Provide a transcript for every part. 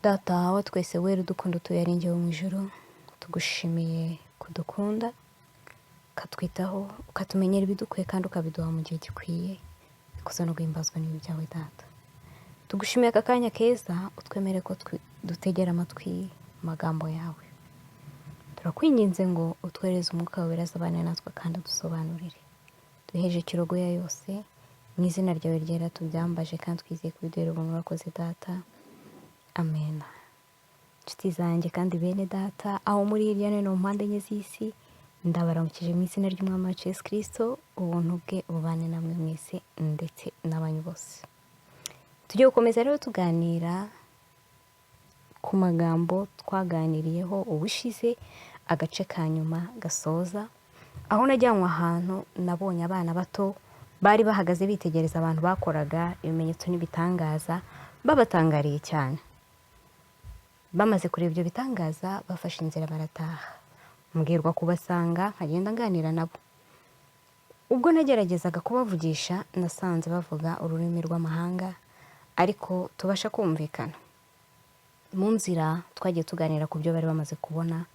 Data wa twese wera udukunda utuye ari njyewe mu ijuru, tugushimiye kudukunda, ukatwitaho, ukatumenyera ibidukwiye kandi ukabiduha mu gihe gikwiye. Ikuzo no guhimbazwa n'ibi byawe, Data. Tugushimiye aka kanya keza utwemere ko dutegera amatwi amagambo yawe. Turakwinginze ngo utwereze Umwuka wawe azabane natwe kandi udusobanurire. Duheje kirogoya yose mu izina ryawe ryera tubyambaje kandi twizeye kubiduhera ubuntu. Urakoze, Data, amen. Inshuti zanjye kandi bene Data aho muri hirya no hino mu mpande enye z'isi, ndabaramukije mu izina ry'Umwami wacu Yesu Kirisito. Ubuntu bwe bubane namwe mwese ndetse n'abanyu bose. Tugiye gukomeza rero tuganira ku magambo twaganiriyeho ubushize, agace ka nyuma gasoza, aho najyanywe ahantu nabonye abana bato bari bahagaze bitegereza abantu bakoraga ibimenyetso n'ibitangaza, babatangariye cyane. Bamaze kureba ibyo bitangaza, bafashe inzira barataha. Mbwirwa kubasanga nkagenda nganira nabo. Ubwo nageragezaga kubavugisha, nasanze bavuga ururimi rw'amahanga, ariko tubasha kumvikana. Mu nzira twagiye tuganira ku byo bari bamaze kubona,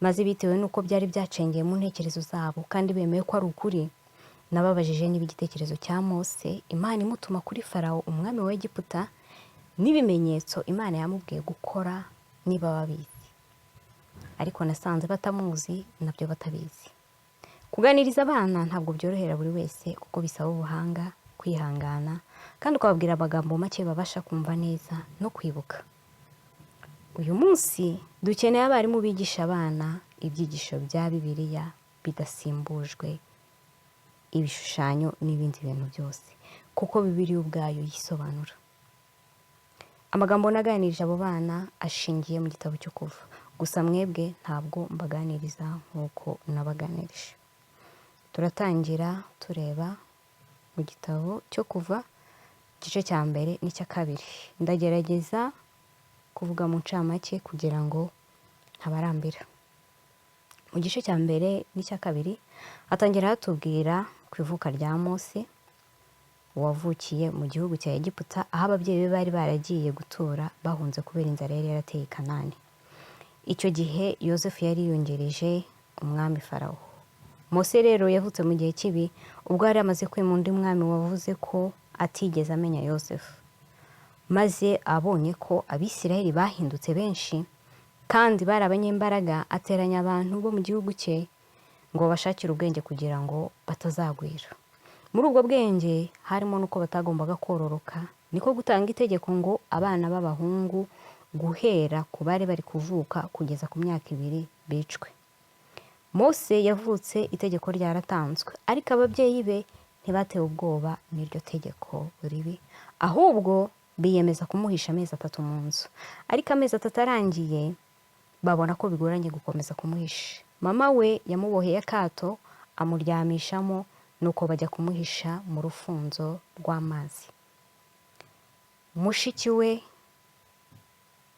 maze bitewe n'uko byari byacengeye mu ntekerezo zabo kandi bemeye ko ari ukuri, nababajije niba igitekerezo cya Mose, Imana imutuma kuri Farawo umwami wa Egiputa, n'ibimenyetso Imana yamubwiye gukora, niba babizi. Ariko nasanze batamuzi, nabyo batabizi. Kuganiriza abana ntabwo byorohera buri wese, kuko bisaba ubuhanga, kwihangana, kandi ukababwira amagambo make babasha kumva neza no kwibuka. Uyu munsi dukeneye abarimu bigisha abana ibyigisho bya Bibiliya bidasimbujwe ibishushanyo n'ibindi bintu byose, kuko Bibiliya ubwayo yisobanura. Amagambo naganirije abo bana ashingiye mu gitabo cyo Kuva. Gusa mwebwe ntabwo mbaganiriza nk'uko nabaganirije. Turatangira tureba mu gitabo cyo Kuva, igice cya mbere n'icya kabiri. Ndagerageza kuvuga mu ncamake kugira ngo ntabarambira. Mu gice cya mbere n'icya kabiri hatangira hatubwira ku ivuka rya Mose, wavukiye mu gihugu cya Egiputa, aho ababyeyi be bari baragiye gutura bahunze kubera inzara yari yarateye i Kanani. Icyo gihe Yosefu yari yungerije umwami Farawo. Mose rero yavutse mu gihe kibi, ubwo yari amaze kwima undi mwami wavuze ko atigeze amenya Yosefu, maze abonye ko Abisirayeli bahindutse benshi kandi bari abanyembaraga, ateranya abantu bo mu gihugu cye ngo babashakire ubwenge kugira ngo batazagwira. Muri ubwo bwenge harimo n'uko batagombaga kororoka. Niko gutanga itegeko ngo abana b'abahungu guhera ku bari bari kuvuka kugeza ku myaka 2 bicwe. Mose yavutse itegeko ryaratanzwe, ariko ababyeyi be ntibatewe ubwoba n'iryo tegeko ribi, ahubwo biyemeza kumuhisha amezi 3 mu nzu. Ariko amezi 3 arangiye, babona ko bigoranye gukomeza kumuhisha. Mama we yamuboheye akato amuryamishamo, nuko bajya kumuhisha mu rufunzo rw'amazi. Mushiki we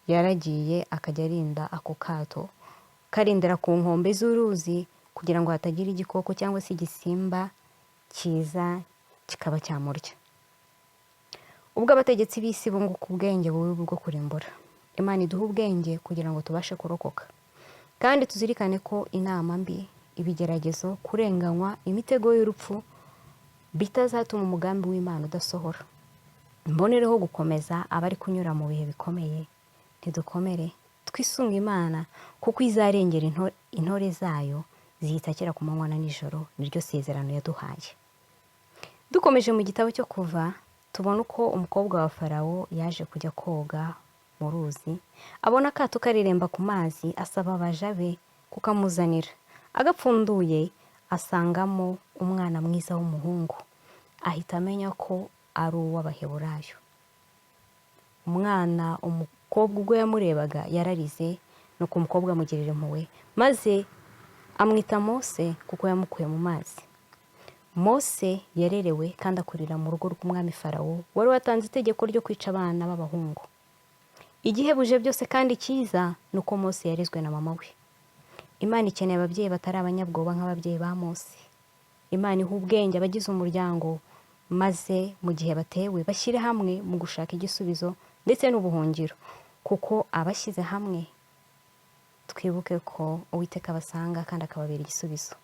yaragiye akajya arinda ako kato, karindira ku nkombe z'uruzi kugira ngo hatagira igikoko cyangwa se igisimba kiza kikaba cyamurya. Ubwo abategetsi b'isi bunguka ubwenge bubi bwo kurimbura, Imana iduha ubwenge kugira ngo tubashe kurokoka, kandi tuzirikane ko inama mbi, ibigeragezo, kurenganywa, imitego y'urupfu bitazatuma umugambi w'Imana udasohora. Mbonereho gukomeza abari kunyura mu bihe bikomeye: ntidukomere, twisunge Imana, kuko izarengera intore zayo ziyitakira ku manywa na nijoro. Niryo sezerano yaduhaye. Dukomeje mu gitabo cyo Kuva, tubona uko umukobwa wa Farawo yaje kujya koga mu ruzi, abona akato kareremba ku mazi, asaba abaja be kukamuzanira. Agapfunduye asangamo umwana mwiza w'umuhungu, ahita amenya ko ari uw'Abaheburayo. Umwana umukobwa ubwo yamurebaga yararize, nuko umukobwa amugirira impuhwe maze amwita Mose, kuko yamukuye mu mazi. Mose yarerewe kandi akurira mu rugo rw'umwami Farawo wari watanze itegeko ryo kwica abana b'abahungu. Igihebuje byose kandi cyiza ni uko Mose yarezwe na mama we. Imana ikeneye ababyeyi batari abanyabwoba nk'ababyeyi ba Mose. Imana iha ubwenge abagize umuryango, maze mu gihe batewe bashyire hamwe mu gushaka igisubizo ndetse n'ubuhungiro. Kuko abashyize hamwe, twibuke ko Uwiteka abasanga kandi akababera igisubizo.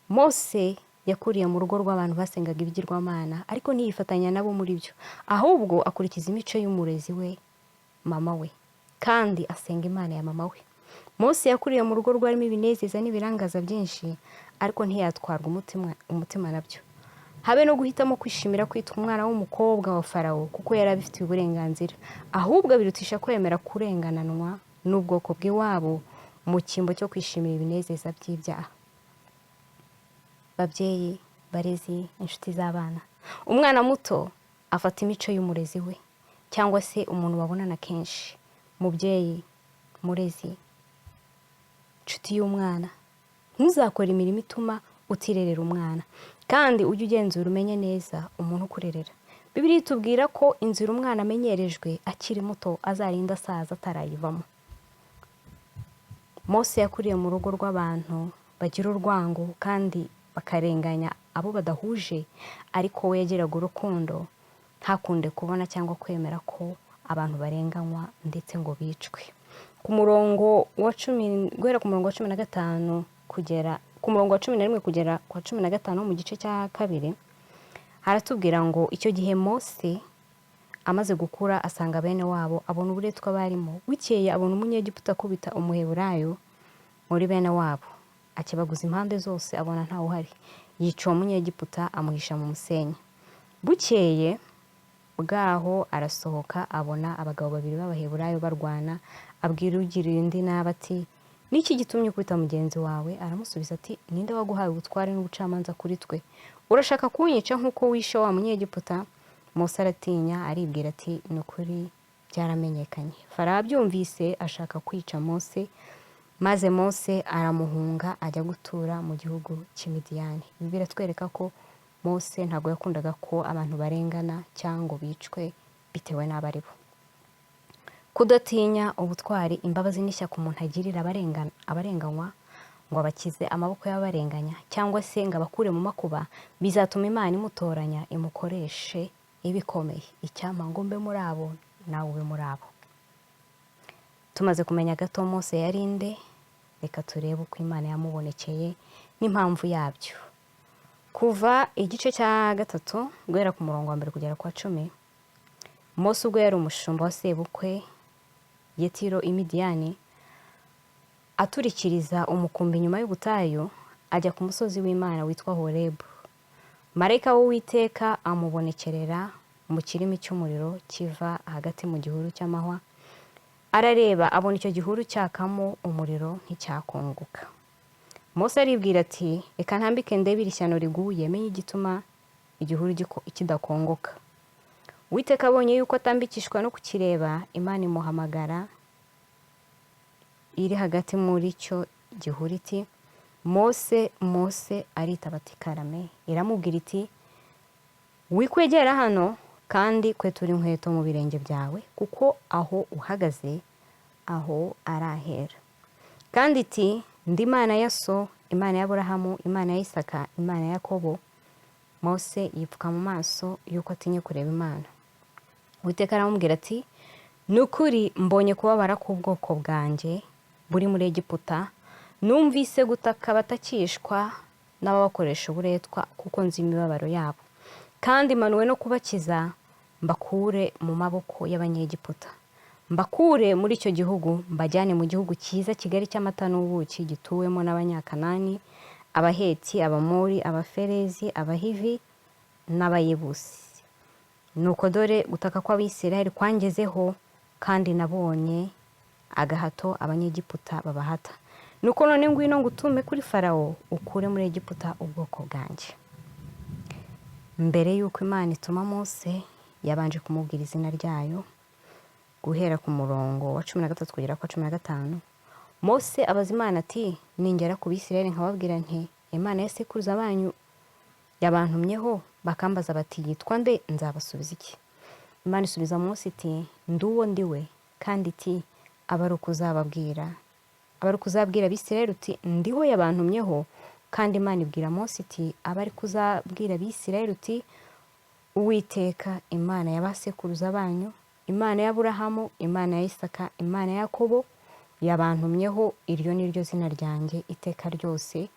Mose yakuriye mu rugo rw'abantu basengaga ibigirwamana, ariko ntiyifatanya nabo muri byo, ahubwo akurikiza imico y'umurezi we, mama we, kandi asenga Imana ya mama we. Mose yakuriye mu rugo rwarimo ibinezeza n'ibirangaza byinshi, ariko ntiyatwarwa umutima nabyo, habe no guhitamo kwishimira kwitwa umwana w'umukobwa wa Farawo, kuko yari abifitiye uburenganzira, ahubwo abirutisha kwemera kurengananwa n'ubwoko bw'iwabo mu cyimbo cyo kwishimira ibinezeza by'ibyaha. Babyeyi, barezi, inshuti z'abana, umwana muto afata imico y'umurezi we cyangwa se umuntu babonana kenshi. Mubyeyi, murezi, inshuti y'umwana, ntuzakore imirimo ituma utirerera umwana, kandi ujye ugenzura umenye neza umuntu ukurerera. Bibiliya itubwira ko inzira umwana amenyerejwe akiri muto azarinda asaza atarayivamo. Mose yakuriye mu rugo rw'abantu bagira urwango kandi bakarenganya abo badahuje, ariko we yagiraga urukundo, ntakunde kubona cyangwa kwemera ko abantu barenganywa ndetse ngo bicwe. Ku murongo wa 10, guhera ku murongo wa 15 kugera ku murongo wa 11 kugera ku wa 15 mu gice cya kabiri, haratubwira ngo: "Icyo gihe Mose amaze gukura asanga bene wabo, abona uburetwa barimo. Bukeye abona Umunyegiputa akubita Umuheburayo muri bene wabo, akebaguza impande zose abona ntawe uhari, yica uwo Munyegiputa, amuhisha mu musenyi. Bukeye bwaho arasohoka, abona abagabo babiri b'Abaheburayo barwana, abwira ugiriye undi nabi ati: 'Niki gitumye ukubita mugenzi wawe?' Aramusubiza ati: 'Ninde waguhaye ubutware n'ubucamanza kuri twe? Urashaka kunyica nk'uko wishe wa Munyegiputa?' Mose aratinya, aribwira ati: 'Ni ukuri byaramenyekanye.' Farawo abyumvise ashaka kwica Mose, maze Mose aramuhunga, ajya gutura mu gihugu cy'Imidiyani." Ibi biratwereka ko Mose ntabwo yakundaga ko abantu barengana cyangwa ngo bicwe bitewe n'abo ari bo. Kudatinya, ubutwari, imbabazi n'ishyaka umuntu agirira abarenganywa ngo abakize amaboko y'abarenganya cyangwa se ngo abakure mu makuba, bizatuma Imana imutoranya imukoreshe ibikomeye. Icyampa ngo mbe muri abo, nawe ube muri abo. Tumaze kumenya gato Mose yari nde, reka turebe uko Imana yamubonekeye n'impamvu yabyo. Kuva igice cya 3, guhera ku murongo wa 1 kugera ku wa 10. Mose ubwo yari umushumba wa sebukwe Yetiro i Midiyani, aturikiriza umukumbi inyuma y'ubutayu, ajya ku musozi w'Imana witwa Horebu. Marayika w'Uwiteka amubonekerera mu kirimi cy'umuriro kiva hagati mu gihuru cy'amahwa. Arareba, abona icyo gihuru cyakamo umuriro, nticyakongoka. Mose aribwira ati: 'Reka ntambike ndebe iri shyano riguye, menye igituma igihuru kidakongoka.' Uwiteka abonye yuko atambikishwa no kukireba, Imana imuhamagara iri hagati muri cyo gihuru iti: 'Mose, Mose!' Aritaba ati: 'Karame.' Iramubwira iti: 'Wikwegera hano, kandi kwetura inkweto mu birenge byawe, kuko aho uhagaze aho ari ahera.' Kandi iti: 'Ndi Imana ya so, Imana ya Aburahamu, Imana ya Isaka, Imana ya Yakobo.' Mose yipfuka mu maso yuko atinye kureba Imana. Uwiteka aramubwira ati: 'Ni ukuri mbonye kubabara k'ubwoko bwanjye buri muri Egiputa, numvise gutaka batakishwa n'ababakoresha uburetwa, kuko nzi imibabaro yabo, kandi manuwe no kubakiza mbakure mu maboko y'Abanyegiputa, mbakure muri icyo gihugu, mbajyane mu gihugu cyiza kigari cy'amata n'ubuki, gituwemo n'Abanyakanani, Abaheti, Abamori, Abaferezi, Abahivi n'Abayebusi. Nuko dore gutaka kw'Abisirayeli kwangezeho, kandi nabonye agahato Abanyegiputa babahata. Nuko none ngwino ngutume kuri Farawo, ukure muri Egiputa ubwoko bwanjye.'" Mbere y'uko Imana ituma Mose, yabanje kumubwira izina ryayo. Guhera ku murongo wa 13 kugera ku wa 15, Mose abaza Imana ati: "Ningera ku Bisirayeli nkababwira nti: 'Imana ya sekuruza banyu yabantumyeho,' bakambaza bati: 'Yitwa nde?' nzabasubiza iki?" Imana isubiza Mose iti: "Ndi uwo ndi we." Kandi iti: "Aba ari uko uzabwira Abisirayeli uti: 'Ndiho yabantumyeho.'" Kandi Imana ibwira Mose iti: "Aba ari ko uzabwira Abisirayeli uti: 'Uwiteka Imana ya ba sekuruza banyu Imana y'Aburahamu, Imana ya Isaka, Imana ya Yakobo yabantumyeho. Iryo ni ryo zina ryanjye iteka ryose,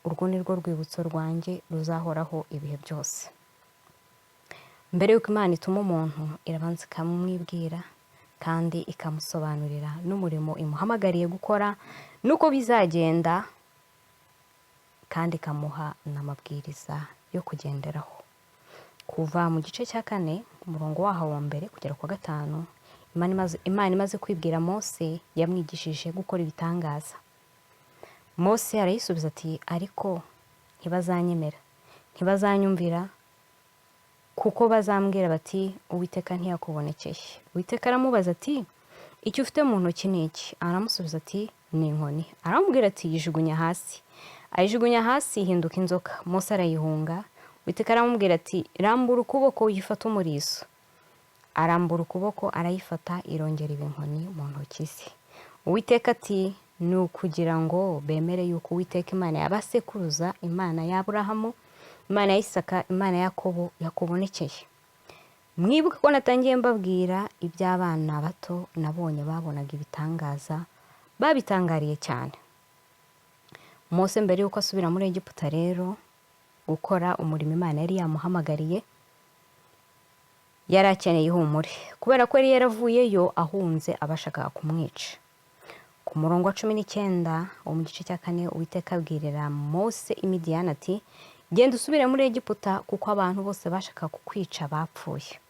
urwo ni rwo rwibutso rwanjye ruzahoraho ibihe byose. Mbere y'uko Imana ituma umuntu, irabanza ikamwibwira kandi ikamusobanurira n'umurimo imuhamagariye gukora n'uko bizagenda, kandi ikamuha n'amabwiriza yo kugenderaho. Kuva mu gice cya 4, umurongo waho wa 1 kugera ku wa 5, Imana imaze kwibwira Mose, yamwigishije gukora ibitangaza. Mose arayisubiza ati: "Ariko ntibazanyemera, ntibazanyumvira, kuko bazambwira bati: 'Uwiteka ntiyakubonekeye.'" Uwiteka aramubaza ati: "Icyo ufite mu ntoki ni iki?" Aramusubiza ati: "Ni inkoni." Aramubwira ati: "Yijugunya hasi." Ayijugunya hasi, ihinduka inzoka. Mose arayihunga. Uwiteka aramubwira ati: "Rambura ukuboko uyifate umurizo." Arambura ukuboko arayifata, irongera iba inkoni mu ntoki ze. Uwiteka ati: "Ni ukugira ngo bemere yuko Uwiteka, Imana ya basekuruza, Imana ya Aburahamu, Imana ya Isaka, Imana ya Yakobo, yakubonekeye." Mwibuke ko natangiye mbabwira iby'abana bato nabonye babonaga ibitangaza, babitangariye cyane. Mose mbere y'uko asubira muri Egiputa rero gukora umurimo Imana yari yamuhamagariye, yari akeneye ihumure, kubera ko yari yaravuyeyo ahunze abashakaga kumwica. Ku murongo wa 19 wo mu gice cya 4, Uwiteka abwirira Mose i Midiyani ati: "Genda usubire muri Egiputa, kuko abantu bose bashakaga kukwica bapfuye."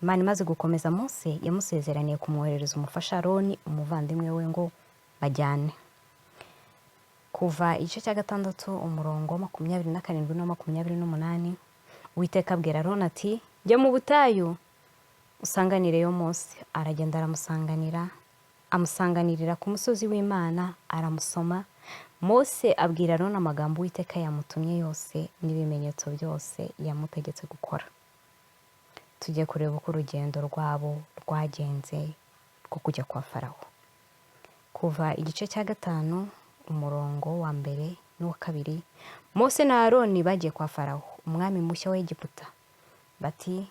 Imana imaze gukomeza Mose, yamusezeraniye kumwoherereza umufasha Aroni, umuvandimwe we, ngo bajyane. Kuva igice cya 6, umurongo wa 27 na 28, Uwiteka abwira Aroni ati: "Jya mu butayu usanganireyo Mose." Aragenda aramusanganira, amusanganirira ku musozi w'Imana, aramusoma. Mose abwira Aroni amagambo Uwiteka yamutumye yose n'ibimenyetso byose yamutegetse gukora. Tujye kureba uko urugendo rwabo rwagenze rwo kujya kwa Farawo. Kuva igice cya 5, umurongo wa 1 n'uwa 2, Mose na Aroni bagiye kwa Farawo, umwami mushya wa Egiputa, bati: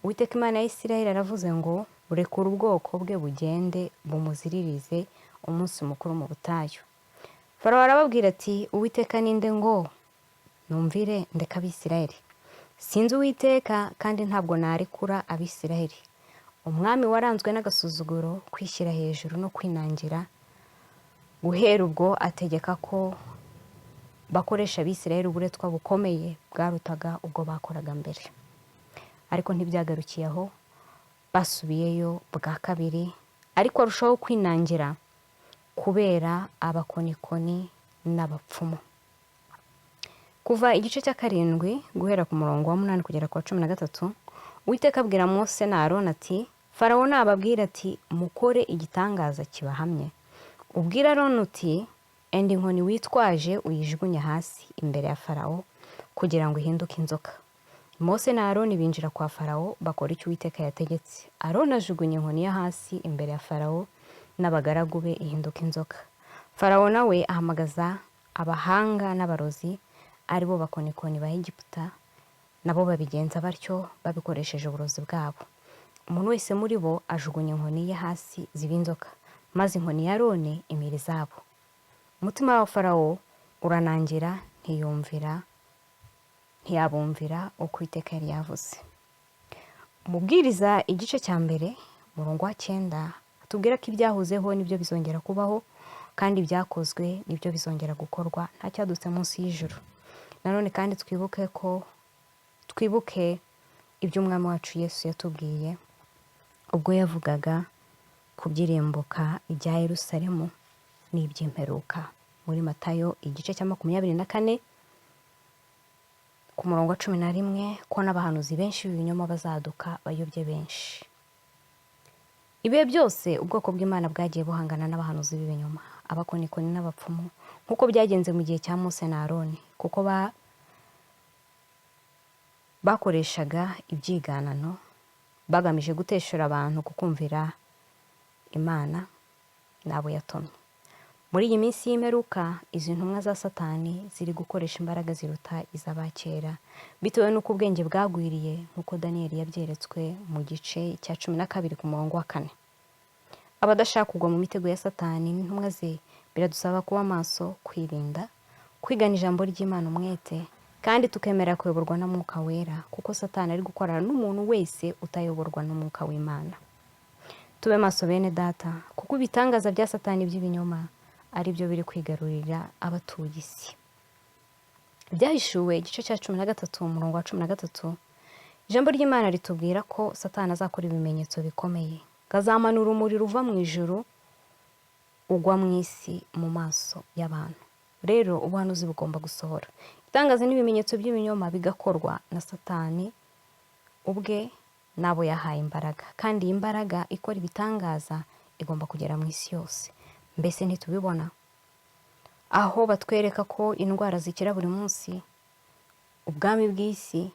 "Uwiteka Imana ya Isirayeli aravuze ngo burekure ubwoko bwe bugende bumuziririze umunsi mukuru mu butayu." Farawo arababwira ati: "Uwiteka ninde ngo numvire ndeka Abisirayeli? Sinzi Uwiteka, kandi ntabwo narekura Abisirayeli." Umwami waranzwe n'agasuzuguro, kwishyira hejuru no kwinangira, guhera ubwo ategeka ko bakoresha Abisirayeli uburetwa bukomeye bwarutaga ubwo bakoraga mbere. Ariko ntibyagarukiye aho, basubiyeyo bwa kabiri, ariko arushaho kwinangira kubera abakonikoni n'abapfumu. Kuva igice cya 7, guhera ku murongo wa 8 kugera ku wa 13, Uwiteka abwira Mose na Aroni ati: "Farawo nababwira ati: 'Mukore igitangaza kibahamye,' ubwire Aroni uti: 'Enda inkoni witwaje uyijugunye hasi imbere ya Farawo kugira ngo ihinduke inzoka.'" Mose na Aroni binjira kwa Farawo, bakora icyo Uwiteka yategetse. Aroni ajugunya inkoni ye hasi imbere ya Farawo n'abagaragu be, ihinduka inzoka. Farawo nawe ahamagaza abahanga n'abarozi, ari bo bakonikoni ba Egiputa, nabo babigenza batyo babikoresheje uburozi bwabo. Umuntu wese muri bo ajugunya inkoni ye hasi, ziba inzoka, maze inkoni ya Aroni imira izabo. Umutima wa Farawo uranangira, ntiyumvira, ntiyabumvira uko Uwiteka yari yavuze. Umubwiriza igice cya 1, umurongo wa 9, atubwira ko ibyahozeho nibyo bizongera kubaho, kandi ibyakozwe nibyo bizongera gukorwa, nta cyadutse munsi y'ijuru. Nanone kandi twibuke ibyo Umwami wacu Yesu yatubwiye ubwo yavugaga ku by'irimbuka rya Yerusalemu n'iby'imperuka, muri Matayo igice cya 24, ku murongo wa 11, ko n'abahanuzi benshi b'ibinyoma bazaduka bayobye benshi. Ibihe byose ubwoko bw'Imana bwagiye buhangana n'abahanuzi b'ibinyoma, abakonikoni n'abapfumu, nk'uko byagenze mu gihe cya Mose na Aroni, kuko bakoreshaga ibyiganano bagamije guteshura abantu kukumvira Imana n'abo yatumye. Muri iyi minsi y'imperuka, izi ntumwa za Satani ziri gukoresha imbaraga ziruta iz'abakera, bitewe n'uko ubwenge bwagwiriye, nk'uko Daniyeli yabyeretswe mu gice cya 12 ku murongo wa 4. Abadashaka kugwa mu mitego ya Satani n'intumwa ze, biradusaba kuba maso, kwirinda, kwigana ijambo ry'Imana umwete, kandi tukemera kuyoborwa na Mwuka Wera, kuko Satani ari gukorana n'umuntu wese utayoborwa n'Umwuka w'Imana. Tube maso, bene Data, kuko ibitangaza bya Satani by'ibinyoma ari byo biri kwigarurira abatuye isi. Ibyahishuwe igice cya 13 umurongo wa 13, ijambo ry'Imana ritubwira ko Satani azakora ibimenyetso bikomeye, azamanura umuriro uva mu ijuru ugwa mu isi mu maso y'abantu. Rero ubuhanuzi bugomba gusohora, ibitangaza n'ibimenyetso by'ibinyoma bigakorwa na Satani ubwe n'abo yahaye imbaraga, kandi iyi mbaraga ikora ibitangaza igomba kugera mu isi yose. Mbese ntitubibona aho batwereka ko indwara zikira buri munsi, ubwami bw'isi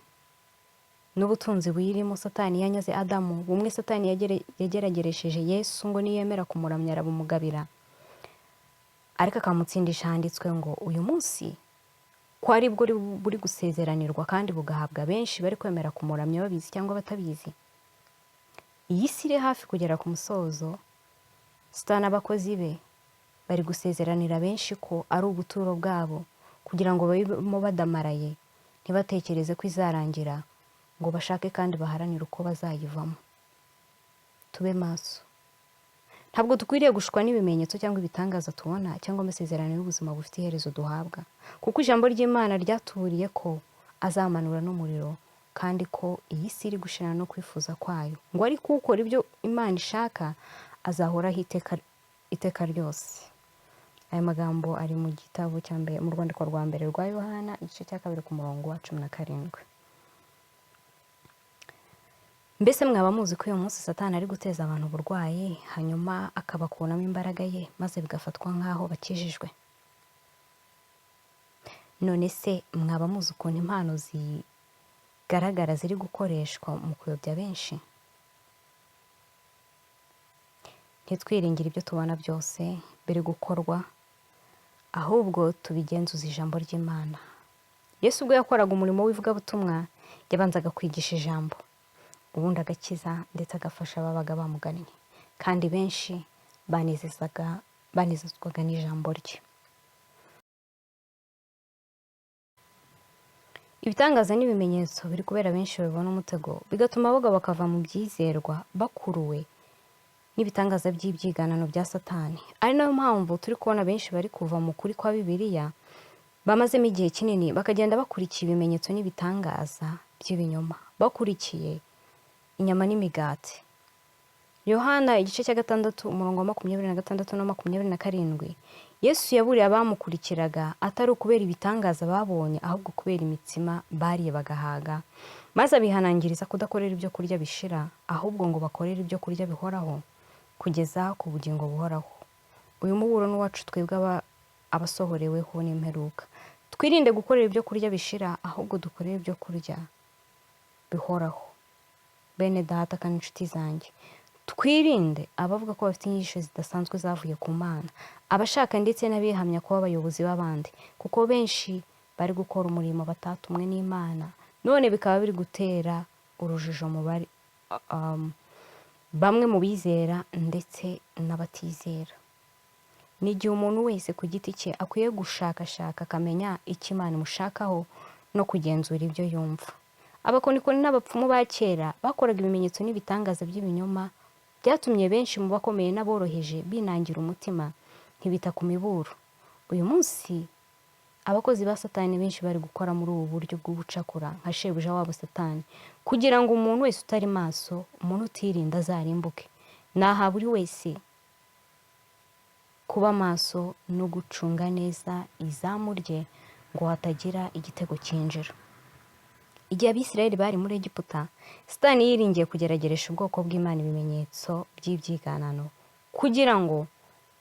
n'ubutunzi buyirimo Satani yanyaze Adamu, bumwe Satani yagerageresheje Yesu ngo niyemera kumuramya arabumugabira, ariko akamutsindisha? Handitswe ngo uyu munsi ko ari bwo buri gusezeranirwa kandi bugahabwa benshi bari kwemera kumuramya, babizi cyangwa batabizi. Iyi si iri hafi kugera ku musozo. Satani abakozi be bari gusezeranira benshi ko ari ubuturo bwabo, kugira ngo babibemo badamaraye, ntibatekereze ko izarangira, ngo bashake kandi baharanire uko bazayivamo. Tube maso. Ntabwo dukwiriye gushukwa n'ibimenyetso cyangwa ibitangaza tubona, cyangwa amasezerano y'ubuzima bufite iherezo duhabwa, kuko ijambo ry'Imana ryatuburiye ko azamanura n'umuriro, kandi ko iyi si iri gushirana no kwifuza kwayo, ngo ariko ukora ibyo Imana ishaka azahoraho iteka, iteka ryose. Aya magambo ari mu gitabo cya mbere, mu rwandiko rwa mbere rwa Yohana, igice cya 2 ku murongo wa 17. Mbese mwaba muzi ko uyu munsi Satani ari guteza abantu uburwayi, hanyuma akabakuramo imbaraga ye, maze bigafatwa nk'aho bakijijwe? None se mwaba muzi ukuntu impano zigaragara ziri gukoreshwa mu kuyobya benshi? Ntitwiringire ibyo tubona byose biri gukorwa, ahubwo tubigenzuza ijambo ry'Imana. Yesu ubwo yakoraga umurimo w'ivugabutumwa, yabanzaga kwigisha ijambo, ubundi agakiza ndetse agafasha ababaga bamugannye, kandi benshi banezezwaga n'ijambo rye. Ibitangaza n'ibimenyetso biri kubera benshi babibona umutego, bigatuma bagwa bakava mu byizerwa, bakuruwe n'ibitangaza by'ibyiganano bya Satani. Ari nayo mpamvu turi kubona benshi bari kuva mu kuri kwa Bibiliya bamazemo igihe kinini, bakagenda bakurikiye ibimenyetso n'ibitangaza by'ibinyoma, bakurikiye inyama n'imigati. Yohana igice cya 6 umurongo wa 26 na 27, Yesu yaburiye abamukurikiraga atari ukubera ibitangaza babonye, ahubwo kubera imitsima bariye bagahaga, maze abihanangiriza kudakorera ibyo kurya bishira, ahubwo ngo bakorere ibyo kurya bihoraho kugeza ku bugingo buhoraho. Uyu muburo ni uwacu twebwe abasohoreweho n'imperuka. Twirinde gukorera ibyo kurya bishira, ahubwo dukorere ibyo kurya bihoraho. Bene Data kandi inshuti zanjye, twirinde abavuga ko bafite inyigisho zidasanzwe zavuye ku Mana, abashaka ndetse n'abihamya kuba abayobozi b'abandi, kuko benshi bari gukora umurimo batatumwe n'Imana, none bikaba biri gutera urujijo mu bari bamwe mu bizera ndetse n'abatizera. Ni igihe umuntu wese ku giti cye akwiye gushakashaka akamenya icyo Imana imushakaho no kugenzura ibyo yumva. Abakonikoni n'abapfumu ba kera bakoraga ibimenyetso n'ibitangaza by'ibinyoma byatumye benshi mu bakomeye n'aboroheje binangira umutima, ntibita ku miburo. Uyu munsi abakozi ba Satani benshi bari gukora muri ubu buryo bw'ubucakura nka shebuja wabo Satani, kugira ngo umuntu wese utari maso, umuntu utirinda, azarimbuke. Naha buri wese kuba maso no gucunga neza izamu rye ngo hatagira igitego cyinjira. Igihe Abisirayeli bari muri Egiputa, Satani yiringiye kugerageresha ubwoko bw'Imana ibimenyetso by'ibyiganano, kugira ngo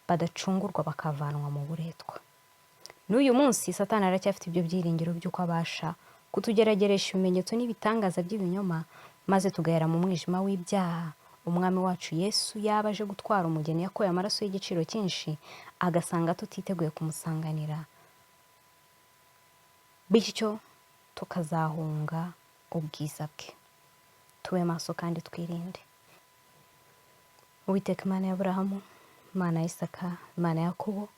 badacungurwa bakavanwa mu buretwa. N'uyu munsi Satani aracyafite ibyo byiringiro by'uko abasha kutugerageresha ibimenyetso n'ibitangaza by'ibinyoma, maze tugahera mu mwijima w'ibyaha. Umwami wacu Yesu yaba aje gutwara umugeni yakoye amaraso y'igiciro cyinshi, agasanga tutiteguye kumusanganira, bityo tukazahunga ubwiza bwe. Tube maso kandi twirinde. Uwiteka Imana ya Aburahamu, Imana ya Isaka, Imana ya Yakobo,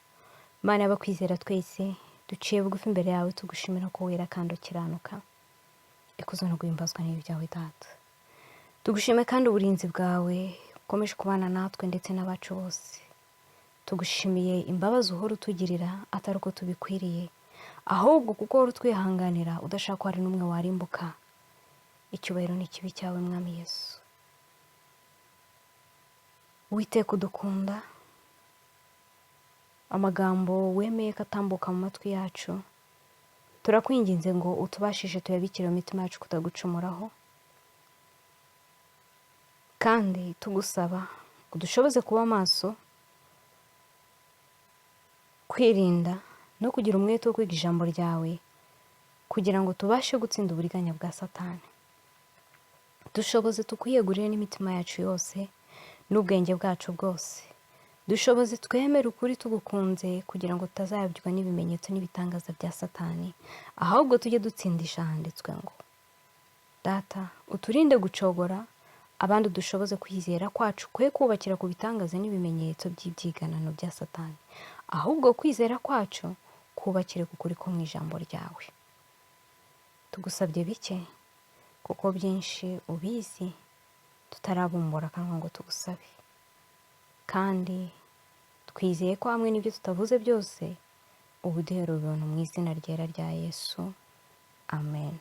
Imana y'abakwizera twese, duciye bugufi imbere yawe tugushimira ko wera kandi ukiranuka. Ikuzo no guhimbazwa n'ibi byawe, Data. Tugushime kandi uburinzi bwawe bukomeje kubana natwe ndetse n'abacu bose. Tugushimiye imbabazi uhora utugirira atari uko tubikwiriye, ahubwo kuko uhora utwihanganira udashaka ko hari n'umwe warimbuka. Icyubahiro ni ikibe cyawe, Mwami Yesu. Uwiteka udukunda, amagambo wemeye ko atambuka mu matwi yacu, turakwinginze ngo utubashishe tuyabikire mu mitima yacu kutagucumuraho, kandi tugusaba udushoboze kuba maso, kwirinda no kugira umwete wo kwiga ijambo ryawe kugira ngo tubashe gutsinda uburiganya bwa Satani. Dushoboze tukwiyegurire n'imitima yacu yose n'ubwenge bwacu bwose. Dushoboze twemere ukuri tugukunze kugira ngo tutazayobywa n'ibimenyetso n'ibitangaza bya Satani, ahubwo tujye dutsindisha ahanditswe ngo: Data, uturinde gucogora, abandi udushoboze kwizera kwacu kwe kubakira ku bitangaza n'ibimenyetso by'ibyiganano bya Satani, ahubwo kwizera kwacu kubakire ku kuri ko mu ijambo ryawe. Tugusabye bike kuko byinshi ubizi tutarabumbura akanwa ngo tugusabe, kandi twizeye ko hamwe n'ibyo tutavuze byose ubuduhera ubuntu mu izina ryera rya Yesu, amen.